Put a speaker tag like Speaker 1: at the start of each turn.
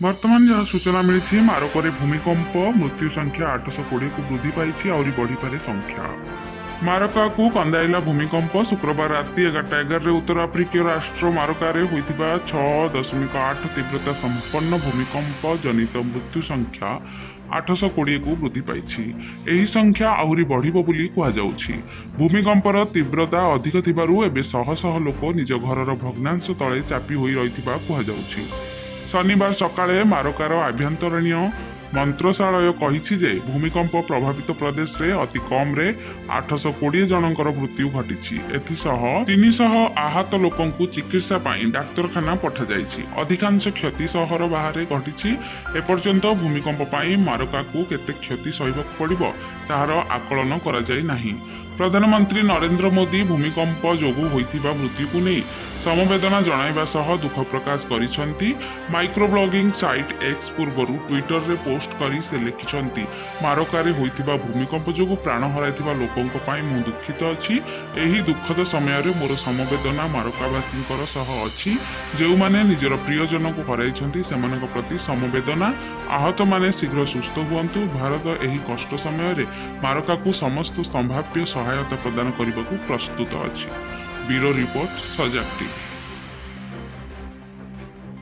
Speaker 1: ବର୍ତ୍ତମାନ ଯାହା ସୂଚନା ମିଳିଛି, ମାରୋକୋରେ ଭୂମିକମ୍ପ, ମୃତ୍ୟୁ ସଂଖ୍ୟା 820କୁ ବୃଦ୍ଧି ପାଇଛି, ଆହୁରି ବଢ଼ିପାରେ ସଂଖ୍ୟା। ମାରୋକାକୁ କନ୍ଦାଇଲା ଭୂମିକମ୍ପ। ଶୁକ୍ରବାର ରାତି 11:11ରେ ଉତ୍ତର ଆଫ୍ରିକୀୟ ରାଷ୍ଟ୍ର ମାରୋକାରେ ହୋଇଥିବା 6.8 ତୀବ୍ରତା ସମ୍ପନ୍ନ ଭୂମିକମ୍ପ ଜନିତ ମୃତ୍ୟୁ ସଂଖ୍ୟା 820କୁ ବୃଦ୍ଧି ପାଇଛି। ଏହି ସଂଖ୍ୟା ଆହୁରି ବଢ଼ିବ ବୋଲି କୁହାଯାଉଛି। ଭୂମିକମ୍ପର ତୀବ୍ରତା ଅଧିକ ଥିବାରୁ ଏବେ ଶହ ଶହ ଲୋକ ନିଜ ଘରର ଭଗ୍ନାଂଶ ତଳେ ଚାପି ହୋଇ ରହିଥିବା କୁହାଯାଉଛି। ଶନିବାର ସକାଳେ ମାରୋକାର ଆଭ୍ୟନ୍ତରୀଣ ମନ୍ତ୍ରଣାଳୟ କହିଛି ଯେ ଭୂମିକମ୍ପ ପ୍ରଭାବିତ ପ୍ରଦେଶରେ ଅତି କମରେ 820 ଜଣଙ୍କର ମୃତ୍ୟୁ ଘଟିଛି। ଏଥିସହ 300 ଆହତ ଲୋକଙ୍କୁ ଚିକିତ୍ସା ପାଇଁ ଡାକ୍ତରଖାନା ପଠାଯାଇଛି। ଅଧିକାଂଶ କ୍ଷତି ସହର ବାହାରେ ଘଟିଛି। ଏପର୍ଯ୍ୟନ୍ତ ଭୂମିକମ୍ପ ପାଇଁ ମାରୋକାକୁ କେତେ କ୍ଷତି ସହିବାକୁ ପଡ଼ିବ, ତାହାର ଆକଳନ କରାଯାଇ ନାହିଁ। ପ୍ରଧାନମନ୍ତ୍ରୀ ନରେନ୍ଦ୍ର ମୋଦି ଭୂମିକମ୍ପ ଯୋଗୁଁ ହୋଇଥିବା ମୃତ୍ୟୁକୁ ନେଇ ସମବେଦନା ଜଣାଇବା ସହ ଦୁଃଖ ପ୍ରକାଶ କରିଛନ୍ତି। ମାଇକ୍ରୋବ୍ଲଗିଂ ସାଇଟ୍ ଏକ୍ସ, ପୂର୍ବରୁ ଟ୍ୱିଟରରେ ପୋଷ୍ଟ କରି ସେ ଲେଖିଛନ୍ତି, ମାରୋକାରେ ହୋଇଥିବା ଭୂମିକମ୍ପ ଯୋଗୁଁ ପ୍ରାଣ ହରାଇଥିବା ଲୋକଙ୍କ ପାଇଁ ମୁଁ ଦୁଃଖିତ ଅଛି। ଏହି ଦୁଃଖଦ ସମୟରେ ମୋର ସମବେଦନା ମାରୋକାବାସୀଙ୍କର ସହ ଅଛି। ଯେଉଁମାନେ ନିଜର ପ୍ରିୟଜନଙ୍କୁ ହରାଇଛନ୍ତି, ସେମାନଙ୍କ ପ୍ରତି ସମବେଦନା। ଆହତମାନେ ଶୀଘ୍ର ସୁସ୍ଥ ହୁଅନ୍ତୁ। ଭାରତ ଏହି କଷ୍ଟ ସମୟରେ ମାରୋକାକୁ ସମସ୍ତ ସମ୍ଭାବ୍ୟ ସହାୟତା ପ୍ରଦାନ କରିବାକୁ ପ୍ରସ୍ତୁତ ଅଛି। ବ୍ୟୁରୋ ରିପୋର୍ଟ, ସଜାଗ ଟିଭି।